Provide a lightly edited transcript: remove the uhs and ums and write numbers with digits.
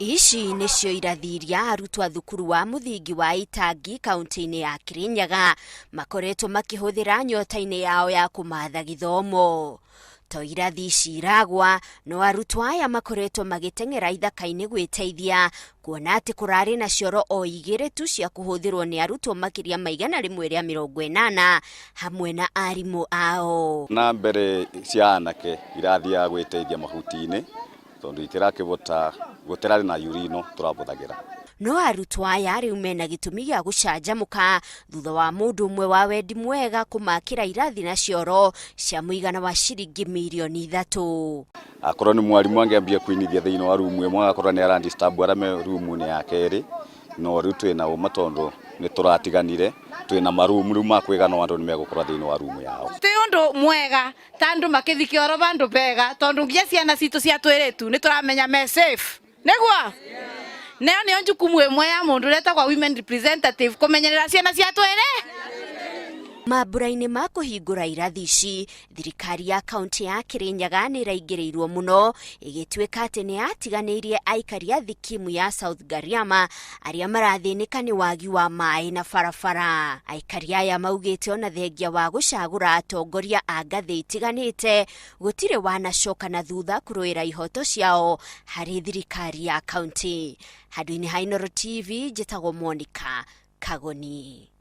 Ici nĩcio irathi iria arutwo a thukuru wa mũthingi wa Itangi kaunti-inĩ ya Kirinyaga makoretwo makĩhũthĩra nyota-inĩ yao ya kũmatha gĩthomo. To irathi ici iragwa, no arutwo aya makoretwo magĩteng'era ithaka-inĩ gwĩteithia kuona atĩ kũrarĩ na cioro o igĩrĩ tu cia kũhũthĩrwo nĩ arutwo makĩria ma 180 hamwe na arimũ ao. Na mbere cia anake irathiaga gwĩteithia mahuti-inĩ tondũ itirakĩbota gũtirarĩ na yurino tũrabũthagĩra. No arutwo aya rĩu mena gĩtũmi gĩa gũcanjamũka thutha wa mũndũ ũmwe wa wendi mwega kũmakĩra irathi na cioro cia mũigana wa ciringi mirioni 3. Akorwo nĩ mwarimũ angĩambia kũinithia thĩinĩ wa rumu ĩmwe agakorwo nĩ aradisturb arĩa me rumu-inĩ ya kerĩ, no rĩu twĩna ũma tondũ nĩ tũratiganire, twĩna marumu rĩu ma kwĩgana andũ nĩ megũkorwo thĩinĩ wa rumu yao. Ti ũndũ mwega ta andũ makĩthi kĩoro vandũ vega tondũ nginya ciana citũ cia twĩrĩtu nĩ tũramenya me safe nĩguo nayo nĩyo njukumu ĩmwe ya mũndũ ũrĩa etagwo women representative kũmenyerera ciana cia twĩrĩ. Mambura-inĩ ma kũhingũra irathi ici, thirikari ya kaunti ya Kirinyaga nĩ ĩraingĩrĩirwo mũno ĩgĩtuĩka atĩ nĩ yatiganĩirie aikari a thikimu ya South Gariama arĩa marathĩnĩka nĩ wagi wa maĩ na barabara. Aikari aya maugĩte ona thengia wa gũcagũra atongoria a ngathĩ itiganĩte gũtirĩ wanacoka na thutha kũrũĩra ihoto ciao harĩ thirikari ya kaunti. Handũ-inĩ ha Inooro TV, njĩtagwo Monica Kagoni.